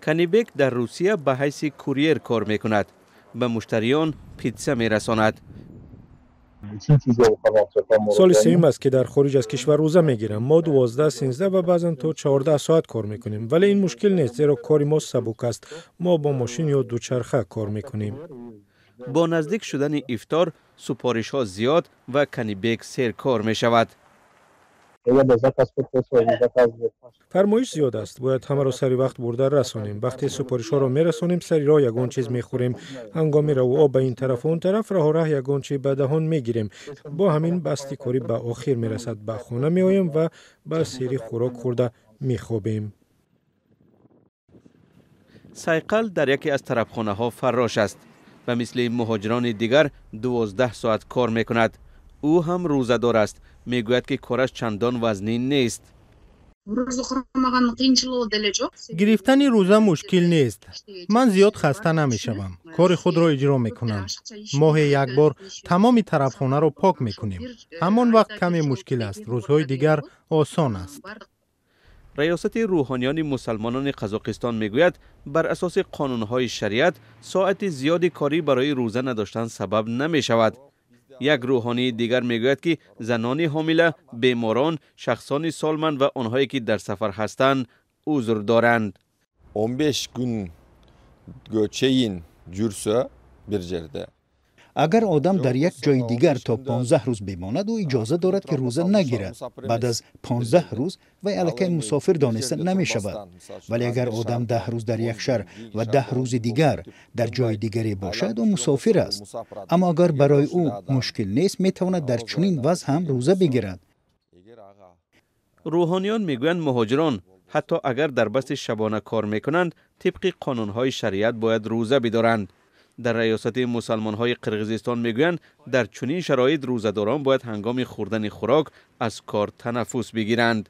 Канибек дар Русия ба ҳайси курьер кор мекунад, ба муштариён питса мерасонад. Соли сеюм аст, ки дар хориҷ аз кишвар рӯза мегирам. Мо 12, 13 ва баъзан то 14 соат кор мекунем, вале ин мушкил нест, зеро кори мо сабук аст. Мо бо мошин ё дучарха кор мекунем. Бо наздик шудани ифтор супоришҳо зиёд ва Канибек серкор мешавад. Фармоиш зиёд аст, бояд ҳамаро сари вақт бурда расонем. Вақте супоришҳоро мерасонем, сари роҳ ягон чиз мехӯрем. Ҳангоми равуоб ба ин тарафу он тараф, раҳораҳ ягон чи ба даҳон мегирем. Бо ҳамин басти корӣ ба охир мерасад. Ба хона меоем ва ба сери хӯрок хӯрда мехобем. Сайқал дар яке аз тарабхонаҳо фаррош аст. Ба мисли муҳоҷирони дигар 12 соат кор мекунад. Ӯ ҳам рӯзадор аст. Мегӯяд, ки кораш чандон вазнин нест. Гирифтани рӯза мушкил нест. Ман зиёд хаста намешавам, кори худро иҷро мекунам. Моҳе як бор тамоми тарабхонаро пок мекунем. Ҳамон вақт каме мушкил аст, рӯзҳои дигар осон аст. Раёсати рӯҳониёни мусалмонони Қазоқистон мегӯяд, бар асоси қонунҳои шариат соати зиёди корӣ барои рӯза надоштан сабаб намешавад. Як рӯҳонии дигар мегӯяд, ки занони ҳомила, беморон, шахсони солманд ва онҳое ки дар сафар ҳастанд, узр доранд. 15 күнгө чейин жүрсө бир жерде. Агар одам дар як ҷои дигар то 15 рӯз бимонад, ӯ иҷоза дорад, ки рӯза нагирад. Баъд аз 15 рӯз вай аллакай мусофир дониста намешавад. Вале агар одам 10 рӯз дар як шаҳр ва 10 рӯзи дигар дар ҷои дигаре бошад, ӯ мусофир аст. Аммо агар барои ӯ мушкил нест, метавонад дар чунин вазъ ҳам рӯза бигирад. Рӯҳониён мегӯянд, муҳоҷирон ҳатто агар дар басти шабона кор мекунанд, тибқи қонунҳои шариат бояд рӯза бидоранд. Дар раёсати мусалмонҳои Қирғизистон мегӯянд, дар чунин шароит рӯзадорон бояд ҳангоми хӯрдани хӯрок аз кор танаффус бигиранд.